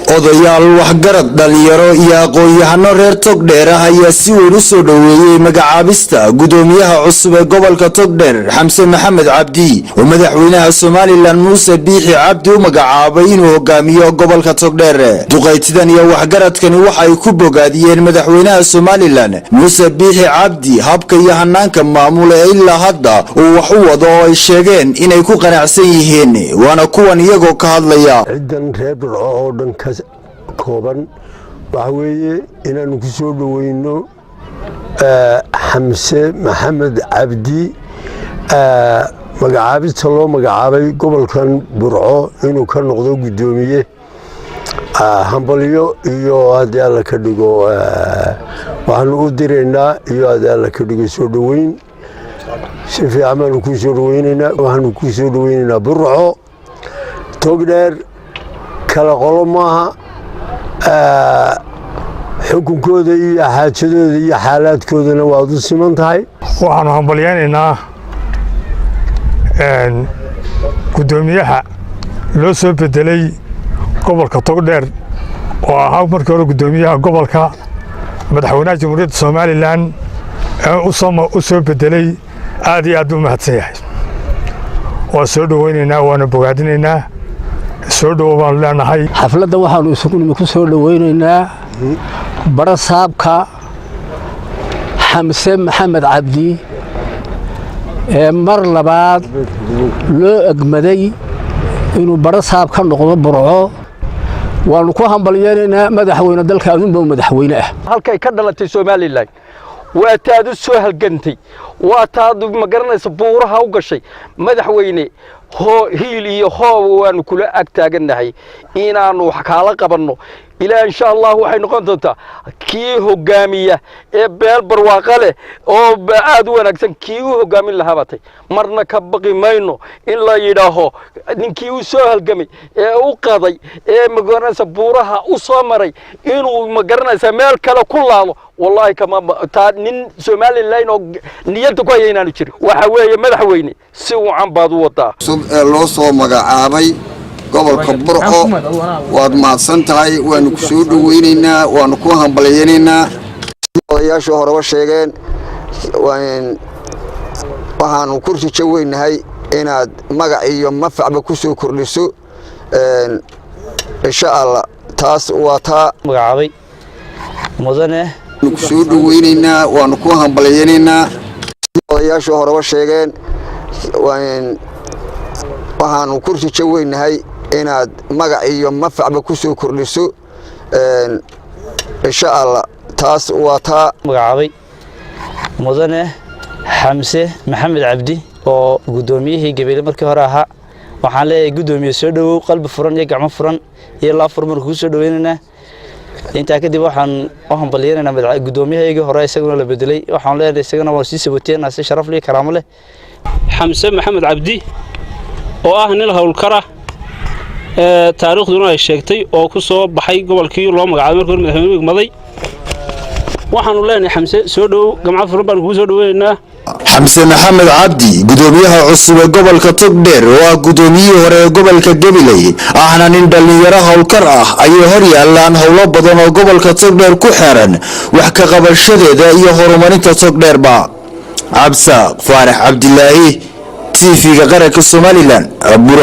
Odayaal, waxgarad, dhalinyaro iyo aqoon-yahano reer Togdheer ah ayaa si weyn u soo dhoweeyey magacaabista gudoomiyaha cusub ee gobolka Togdheer, Xamse Maxamed Cabdi, oo madaxweynaha Somaliland Muuse Biixi Cabdi u magacaabay inuu hogaamiyo gobolka Togdheer. Duqaytidan iyo waxgaradkani waxa ay ku bogaadiyeen madaxweynaha Somaliland Muuse Biixi Cabdi habka iyo hanaanka maamul ee ilaa hadda uu wax u wado, oo ay sheegeen inay ku qanacsan yihiin. Waana kuwan iyagoo ka hadlaya. Ciddan reer Burco oo dhan ka kooban waxa weeye inaannu ku soo dhoweyno Xamse Maxamed Cabdi, magacaabista loo magacaabay gobolkan Burco inuu ka noqdo guddoomiye. Hambalyo iyo haddii Alla ka dhigo waxaanu u diraynaa, iyo haddii Alla ka dhigo soo dhoweyn si fiican baanu kuu soo dhoweynaynaa. Waxaanu kuu soo dhoweynaynaa Burco. Togdheer kala qolo maaha, xukunkooda iyo xaajadooda iyo xaalaadkoodana waad u siman tahay. Waxaanu hambalyaynaynaa guddoomiyaha loo soo bedelay gobolka Togdheer, oo ahaa markii hore guddoomiyaha gobolka. Madaxweynaha Jamhuuriyadda Somaliland u soo bedelay aad iyo aad buu u mahadsan yahay. Waa soo dhoweynaynaa, waana bogaadinaynaa. Soo dhowo baanu leenahay. Xafladda waxaanu isugu nimi ku soo dhoweynaynaa barasaabka Xamse Maxamed Cabdi ee mar labaad loo egmaday inuu barasaab ka noqdo Burco. Waannu ku hambalyaynaynaa. Madaxweyne, dalka adunba madaxweyne ah. Halkay ka dhalatay Somaliland waa taad u soo halgantay, waa taad, ma garanaysa, buuraha u gashay. Madaxweyne, hoo hiil iyo hooba waanu kula ag taagannahay inaannu wax kaala qabanno. Ilaa insha Allah waxay noqon doontaa kii hogaamiya ee beel barwaaqo leh oo aad u wanaagsan kii u hogaamin lahaa batay. Marna ka baqi mayno in la yidhaaho ninkii u soo halgamay ee u qaday ee, magaranaysa, buuraha u soo maray inuu, magaranaysa, meel kale ku laado. Wallaahi kama taa nin Somaliland oo niyadda ku haya inaanu jirin. Waxa weeye, madaxweyne, si wacan baad u wadaa. Cusub ee loo soo magacaabay gobolka Burco, waad mahadsan tahay. Waanu ku soo dhoweynaynaa, waanu ku hambalyaynaynaa. Odayaashii horeba sheegeen, waxaanu ku rajo weynahay inaad magac iyo mafacba ku soo kordhiso, insha Allah. Taas waa taa. Magacaabay mudane. Waanu ku soo dhoweynaynaa, waanu ku hambalyaynaynaa. Odayaashii horeba sheegeen, waxaanu ku rajo weynahay inaad magac iyo mafacba ku soo kordhiso, insha Allah. Taas waa taa. Magacaabay mudane Xamse Maxamed Cabdi oo guddoomiyihii Gabeele markii hore ahaa, waxaan leeyahay: guddoomiye, soo dhowow. Qalbi furan iyo gacmo furan iyo laab furan baan kugu soo dhoweynaynaa. Intaa kadib waxaan u hambalyaynaynaa guddoomiyahaygii hore, isaguna la bedelay. Waxaan leenahay isagana waan sii saboteynaa si sharaf leh, karaamo leh. Xamse Maxamed Cabdi oo ah nin howlkara, taariikhduna ay sheegtay, oo ku soo baxay gobolkii loo magacaabay markii hore madaxweynuhu igmaday, waxaanu leenahay: Xamse, soo dhowow. Gacmo furan baanu kugu soo dhoweynaynaa. Xamse Maxamed Cabdi, gudoomiyaha cusub ee gobolka Togdheer, oo ah gudoomiyihii hore ee gobolka Gabiley, ahna nin dhallinyaro howlkar ah, ayay hor yaalaan howlo badan oo gobolka Togdheer ku xeeran, wax ka qabashadeeda iyo horumarinta Togdheerba. Cabsaaq Faarax Cabdilaahi, TV-ga Qaranka Somaliland, Burco.